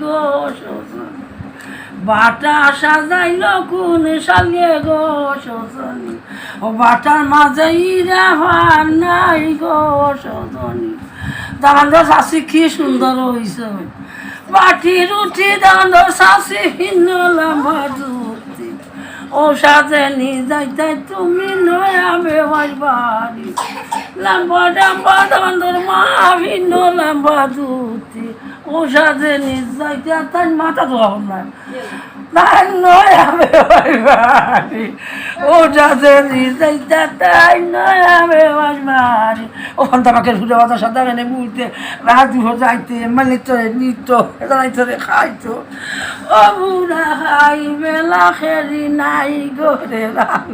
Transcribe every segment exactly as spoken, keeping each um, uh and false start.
গো সজনী। বাটা সাজাইল কোন সালে গো সজনী, ও বাটার মাঝে ইরা ফান নাই গো সজনী। দামান্দর চাচি কি সুন্দর অইছে, বাটি রুটি দামান্দর চাচি ভিন্ন লম্বা ধুতি। ও সাজেনি যাইতায় তুমি নয়া বেওয়াই বাড়ি, লম্বা ডাম্বা দামান্দর মা ভিন্ন লম্বা ধুতি। ও সাজেনি যাইতায় তাই মাথা ধোয়া না। তাই নয়া বেওয়াই বাড়ি। ও সাজেনি যাইতায় তাই নয়া বেওয়াই বাড়ি। ও ফন্তা পাখির ফুটে বাতাস সাদা কেনে বুলতে, রাত দুহো যাইতে, মানে তোরে নিত, এটা নাই তোরে খাইতো। ও বুড়া খাই বেলা খেরি নাই গরে রাম।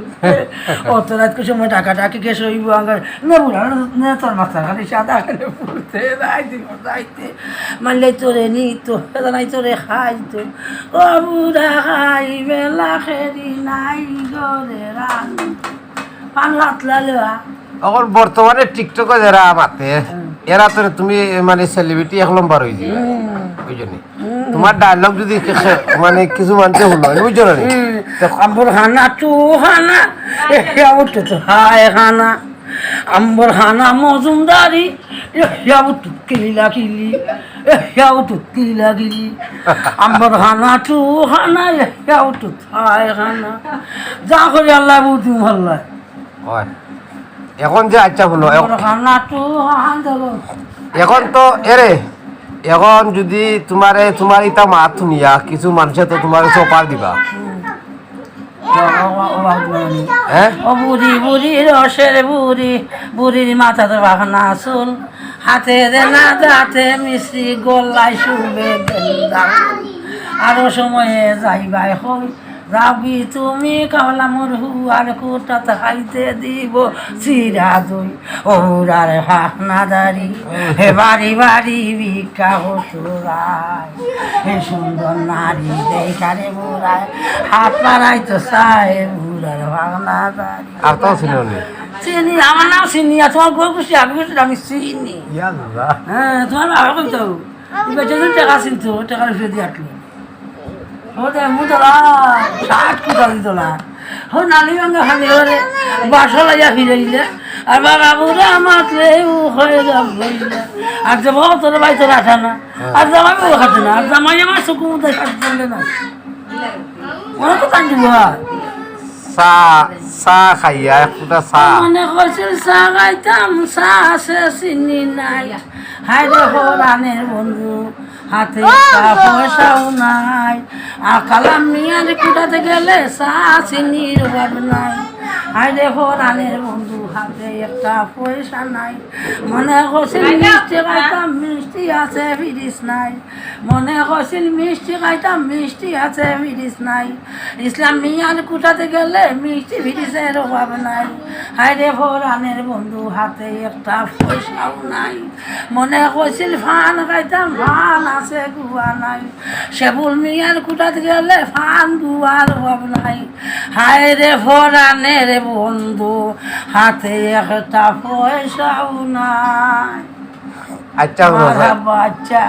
অত রাত কিছু সময় ডাকা ডাকি কে শইব আঙ্গার। না বুড়া, না তোর মাথার খালি সাদা কেনে বুলতে, রাত দুহো যাইতে। মানলে তোরে নিত, হেদা নাই তোরে খাইতো। ও বুড়া খাই বেলা খেরি নাই গরে রান। পান লাতলা লেওয়া। এখন বর্তমানে TikTok-ও যারা মাতে, হুম। এরা তো তুমি মানে celebrity এক নম্বর অই যাবে। হুম। বুঝছো নি? হুম। তোমার dialogue যদি কে-, মানে কিছু মানতে হলো, বুঝছো না নি? হুম। তো আম্বর খানা, চু খানা, এ, এ, উঠে তো হায় খানা। আম্বর খানা মজুমদারি, এ, ইয়া উঠুত কিলা কিলি, এ, ইয়া উঠুত কিলা কিলি। আম্বর খানা, চু খানা, এ, ইয়া উঠুত হায় খানা। যা করি আল্লাহ বুঝু আল্লাহ। অয়। এখন যে আচ্ছা হুনো, এখ-, আম্বর খানা, চু খানা, দেখো। এখন তো এরে, এখন যদি তোমারে, তোমার ইতা মাত শুনিয়া কিছু মানুষে তো তোমারে চপার দিবা। হুম। হ্যাঁ? ও বুড়ি, বুড়ি, রসের বুড়ি, বুড়ির মাথাত পাকনা চুল, হাতে দেনা দাঁতে মিশ্রি, গলায় শোভে গেন্দা ফুল। আরো সময়ে যাইবায় কই, যাবি তুমি কামলা মরহু আর কুটাত খাইতে দিব চিরা দই। ওরার পাকনা দাড়ি, হে বাড়ি বাড়ি ভিক্ষা করতো যায়। হে সুন্দর নারী দেখারে বুড়ায়, হাত বাড়াইতো চায় বুড়ার পাকনা দাড়ি। আর তো চিনো নি? চিনি, আমার নাম চিনি, আর তোমার গরু খুশি, আমি খুশি, আমি চিনি। ইয়া আল্লাহ। হ্যাঁ, তোমার বাবা কইতো, এবার যদি টাকা চিনতো, টাকা ফিরে দিয়ে আটলো। ও দে, মুদলা, ষাট কুটা দিতলা। ও নালি ভাঙ্গা খালি ওরে, বাসা লাইয়া ফিরাইলে। আর বাবা বুড়া মাতলে ও হয়ে যাবে হইলে। আর যে বাবা তোর ভাই তোর আঠা না। আর জামাই বউ খাতে না। আর জামাই আমার চোখ মুদে খাতে চলবে না। ওরা তো কান দিবা। চা, চা খাইয়া, এক ফুটা চা। মনে করছিল চা খাইতাম, চা আছে চিনি নাই। হায় রে পরাণের বন্ধু, হাতে একটা পয়সাও নাই। আর কালাম মিয়ার কুটাতে গেলে চা চিনির অভাব নাই। হায় রে পরাণের বন্ধু, হাতে একটা পয়সা নাই। মনে করছিল মিষ্টি খাইতাম, মিষ্টি আছে, ফিরিস নাই। মনে করছিল মিষ্টি খাইতাম, মিষ্টি আছে, ফিরিস নাই। ইসলাম মিয়ার কুটাতে গেলে মিষ্টি ফিরিসের অভাব নাই। হায় রে পরাণের বন্ধু, হাতে একটা পয়সাও নাই। মনে করছিল পান খাইতাম, পান আছে, গুয়া নাই। সেবুল মিয়ার কুটাতে গেলে পান গুয়ার অভাব নাই। হায় রে পরাণের বন্ধু, হাতে একটা পয়সাও নাই। আচ্ছা, হুনো, স্যার। মারহাবা, আচ্ছা।